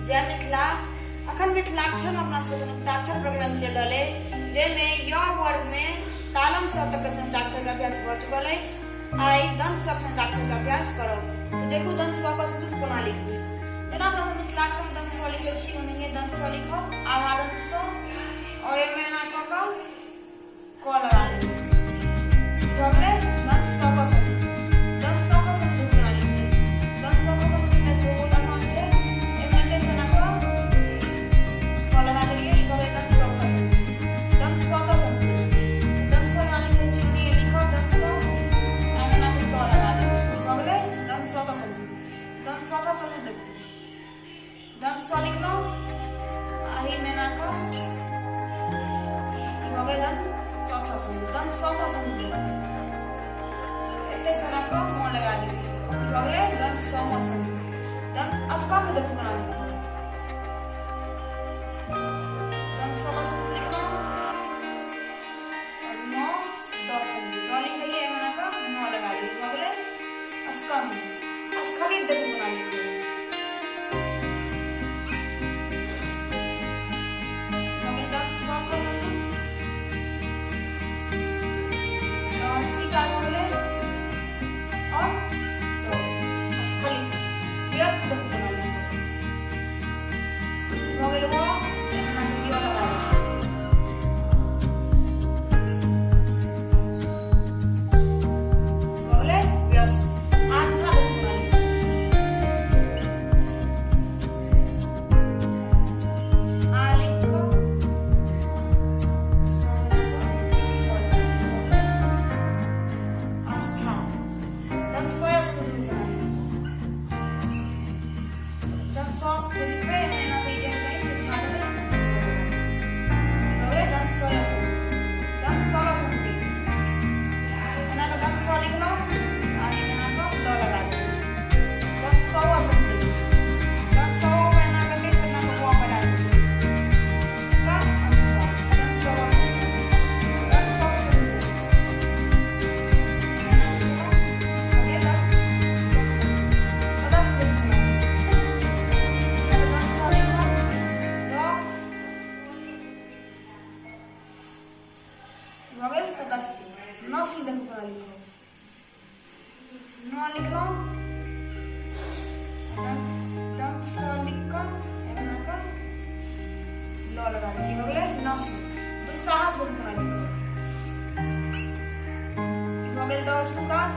जय मिथिला। अखन मिथिलाक्षर में अपना सबके संयुक्ताक्षर प्रकरण चलि रहल अछि, जाहिमे य वर्ग में तालम स तक के संयुक्ताक्षर के अभ्यास भऽ चुकल अछि। आइ दंत स संयुक्ताक्षर के अभ्यास करब। तऽ देखू दंत स के संयुक्त कोना लिखबै। जेना अपना सब मिथिलाक्षर में दंत स लिखै छी ओनाहिये दंत स लिखब, आधा दंत स, और एहिमे एना कऽ कऽ क लगा देबै। भऽ गेलै दंत स क संयुक्त। दंत स क संयुक्त कोना लिखबै? दंत स क संयुक्त लिखनाइ सेहो बहुत आसान छै। एहिमे एते से एना कऽ क लगा देलियै, ई भऽ गेलै दंत स क संयुक्त। दंत स क संयुक्त, दंत स जेना लिखै छी ओनाहिये लिखब दंत स, आ एना कऽ क लगा देबै। ई भऽ गेलै दंत स क संयुक्त। दंत स क संयुक्त देखू, दंत स लिखलहुँ, एहिमे एना कऽ ई भऽ गेलै दंत स थ संयुक्त। दंत स म संयुक्त, एते से एना कऽ म लगा देलियै, ई भऽ गेलै दंत स म संयुक्त। दंत अस्कंद देखू कोना लिखब। दंत स क संयुक्त लिखलहुँ और म द संयुक्त, द लिख देलियै, एहिमे एना कऽ म लगा देलियै, भऽ गेलै स्कंद। स्खलित देखू कोना लिखबै। भऽ गेल दंत स क संयुक्त, कार भऽ गेलै और तो स्खलित। व्यस्त देखू कोना लिखबै। भऽ गेल व, एना कऽ य लगा देबै। भऽ गेलै व्यस्त। आस्था देखू कोना लिखबै। आ लिख कऽ स बना कऽ स लगा देबै। भऽ गेलै आस्था। दंत स स्कूल कोना लिखबै? दंत स जे लिखबै एना कऽ ई कनि तिरछा देबै, भऽ गेलै दंत स स्कूल। दंत स ल संधि, एना कऽ दंत स लिखलहुँ आ एना कऽ ल लगा देबै। दंत स व संधि, दंत स व मे एना कऽ से एना कऽ व बना देबै तऽ अनुस्वार। दंत स व संधि। दंत स संधि, भऽ गेल दंत स संधि। सदस्य लिखलहुँ, दंत स लिखलहुँ, द भऽ गेल सदस्य। नस्ल देखू कोना लिखब। न लिखलहुँ, दंत स लिख कऽ एना कऽ ल लगा देलियै, भऽ गेलै नस्ल। दुस्साहस देखू कोना लिखब। ई भऽ गेल दौड़ सुकार।